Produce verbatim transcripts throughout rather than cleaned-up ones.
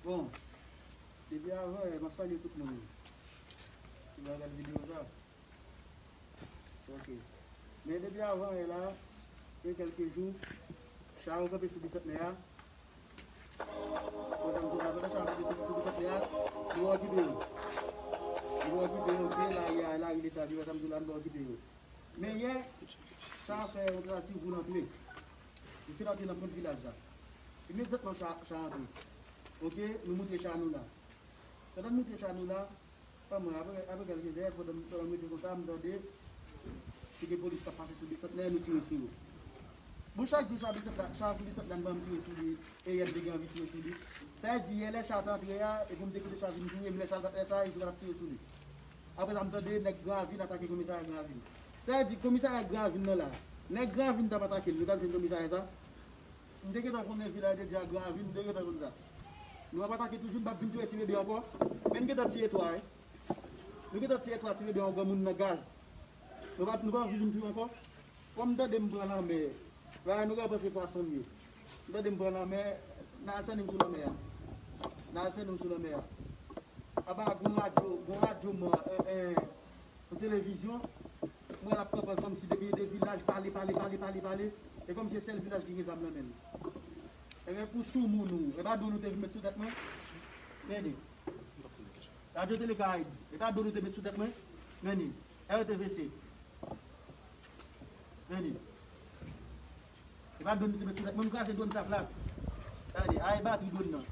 Bon, depi avan yè, m ap salye tout moun ki va gade videyo sa. Ok. Men depi avan yè la, gen kèlke jou, cha yo kanpe sou Bisantnè a. Konsa m di la, pandan cha yo kanpe sou, sou Bisantnè a, nou okipe yo. Nou okipe yo, ok, lari a, lari leta, konsa m di la, nou okipe yo. Men yè, cha fè yon tantativ pou l antre. Li fin antre nan pwent vilaj la. Imedyatman cha, cha antre. Ok, nou moute cha nou la. Pandan n moute cha nou la, pa mwen, apre, apre kèlke zè, pandan, pandan m rete konsa, m tande, se gen polis k ap pase sou Bisantnè, nou tire sou yo. Bon, chak jou cha Bisantnè, cha sou Bisantnè, m ban m tire sou li, e yè m te gen anvi tire sou li. Sa vle di, yè lè cha t antre a, epi m te kite cha vin touye m, lè sa, lè sa, yo pa t ap tire sou li. Apre sa, m tande nèg Gran Ravin atake komisarya Gran Ravin. Sa vle di, komisarya Gran Ravin nan la, nèg Gran Ravin t ap atake l, yo t al jwenn komisarya sa. M te gentan konnen vilaj de Dye a Gran Ravin, m te gentan konn sa. Nou ap atake toujou, n p ap vin touye ti bebe ankò. Men n gentan tiye twa, wi. Nou gentan tiye twa ti bebe yon granmoun nan gaz. Nou pa, nou pa anvi vin touye ankò. Kòm m tande m pran lanmè, bagay nou ka panse pwason m ye. M tande m pran lanmè, n al sènen m sou lanmè a. N al sènen m sou lanmè a. Aba gon radyo, gon radyo mò, eh, eh, pou televizyon, mwen l ap kanpe kòmsi depi de vilaj pale, pale, pale, pale, pale. E kòmsi se sèl vilaj ki gen zam nan men l. Ebyen, pou soumoun ou, e pa dlo nou te vin met sou tèt mwen? Men li. Radyo Tele Karayib, e pa dlo nou te met sou tèt mwen? Men li. R T V C. Men li. E pa dlo nou te met sou tèt mwen, m kraze dlo sa plat. Gade, a e batri dlo nan.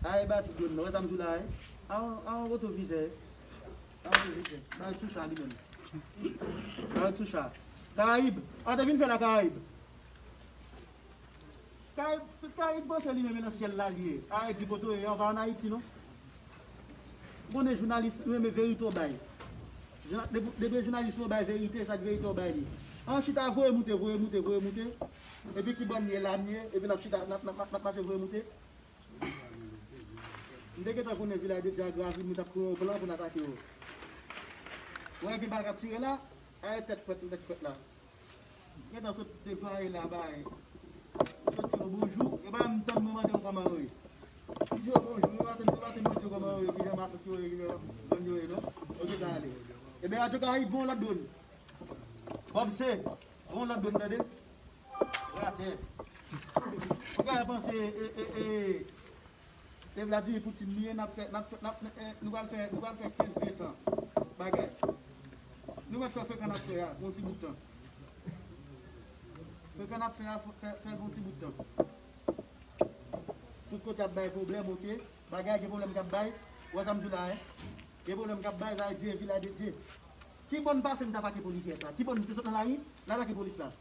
A e batri dlo nan. Wè sa m di w la, wi. A yon, a yon wotovizè. A yon wotovizè. Bagay sou cha li menm. Bagay sou cha. Karayib. A te vin fè la Karayib. Karayib, Karayib panse li menm e nan syèl la li ye. A e di kote w ye, ou pa ann Ayiti non. Konnen jounalis, nou renmen verite w bay. Jouna-, depi, depi jounalis yo bay verite, sa k verite w bay li. An chita voye moute, voye moute, voye moute. Epi ki bò n ye la n ye, epi n ap chita, n ap, n ap, n ap, n ap mache voye moute. M te gentan konnen vilaj de Dye a Gran Ravin, nou t ap kreye yon plan pou n atake yo. Ou wè gen bal k ap tire la, a e tèt frèt, tèt frèt la. Gentan sot deplwaye la bay. Sot di yo bonjou, e pa menm tann mwen mande yo kòman yo ye. Li di yo bonjou, yo pa tann, yo pa tann mwen di yo kòman yo ye, kijan matos yo ye, kijan zòn yo ye non. Ok, sa ale. Ebyen, Radyo Karayib, bon lòt dwòn. Bob se, bon lòt dwòn, tande. Ratè. Ou ka panse, e, e, e, e Vladimir Poutine li ye, n ap fè, n ap fè, n ap, e, nou pral fè, nou pral fè kenz, ven tan bagay. Nou mèt fè frekan n ap fè a, yon ti bout tan. Frekan n ap fè a, fè, fè yon ti bout tan. Tout kote ap bay pwoblèm, ok? Bagay gen pwoblèm k ap bay, ou wè sa m di w la, en? Gen pwoblèm k ap bay, sa vle di e vilaj de Dye. Ki bò n pase n t atake polis yè sa? Ki bò n te sot nan lari, n atake polis la?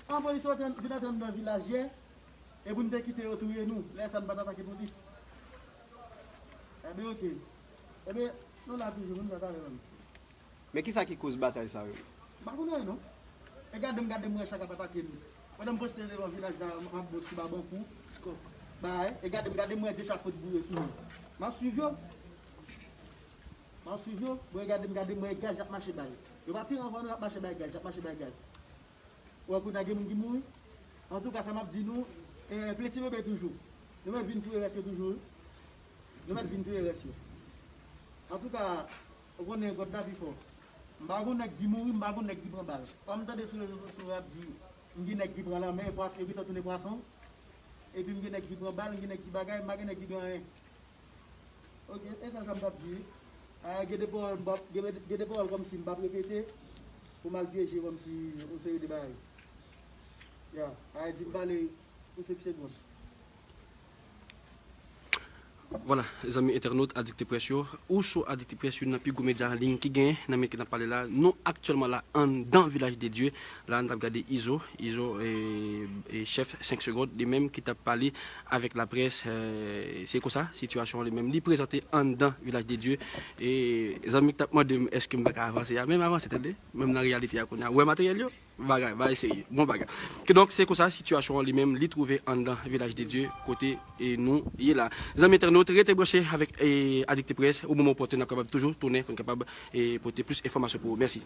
An polis yo vin antre anndan vilaj yè, e pou n te kite yo touye nou, lè sa n pa t atake polis. Ebyen, ok. Ebyen, nou la toujou, nou sa talè menm. Men kisa ki koz batay sa yo? M pa konnen non. E gade m, gade m wè cha k ap atake nou. Pandan m poste devan vilaj la, m ap bon ti babankou. Bay, e gade m, gade m wè de cha pot boure sou nou. M ap swiv yo. M ap swiv yo. Bon, e gade m, gade m wè gaz y ap mache bay. Yo pa tire anvan non, y ap mache bay gaz, y ap mache bay gaz. Ou wè kounye a gen moun ki mouri. Antouka, sa m ap di nou, e, plen ti bebe toujou. Nou mèt vin touye rès yo toujou, wi. Nou mèt vin touye rès yo. Antouka, ou konnen God la pi fò. M pa gon nèg ki mouri, m pa gon nèg ki pran bal. Kòm m tande sou rezo sosyo yo ap di, m gen nèg ki pran lanmè, pwason, yo gentan tounen pwason. Epi m gen nèg ki pran bal, m gen nèg ki bagay, m pa gen nèg ki gen anyen. Ok, e sa, sa m t ap di. A, gen de pawòl m p ap, gen, gen de pawòl kòmsi m p ap repete pou m al pyeje kòmsi yon seri de bagay. Ya, a, di m pale pou senk segonn. Vwala, zanmi entènot Adikte Près yo, ou sou Adikte Près, youn nan pi gwo medya an liy ki genyen nan men ke n ap pale la. Nou aktyèlman la anndan Vilaj de Dye. La, n t ap gade Izo, Izo, e, e chèf senk segonn, li menm ki t ap pale avèk laprès, e, se konsa, sitiyasyon an li menm, li prezante anndan Vilaj de Dye. E zanmi k t ap mande m èske m pa ka avanse a, men m avanse, tande, menm nan reyalite a kounye a. Ou wè materyèl yo? Bagay, bagay serye, bon bagay. Kidonk, se konsa, sitiyasyon an li menm, li twouve anndan Vilaj de Dye, kote, e, nou ye la. Zanmi entènot, rete branche avèk, e, Adikte Près, o moman opòtèn, n ap kapab toujou tounen pou n kapab, e, pote plis enfòmasyon pou ou. Mèsi.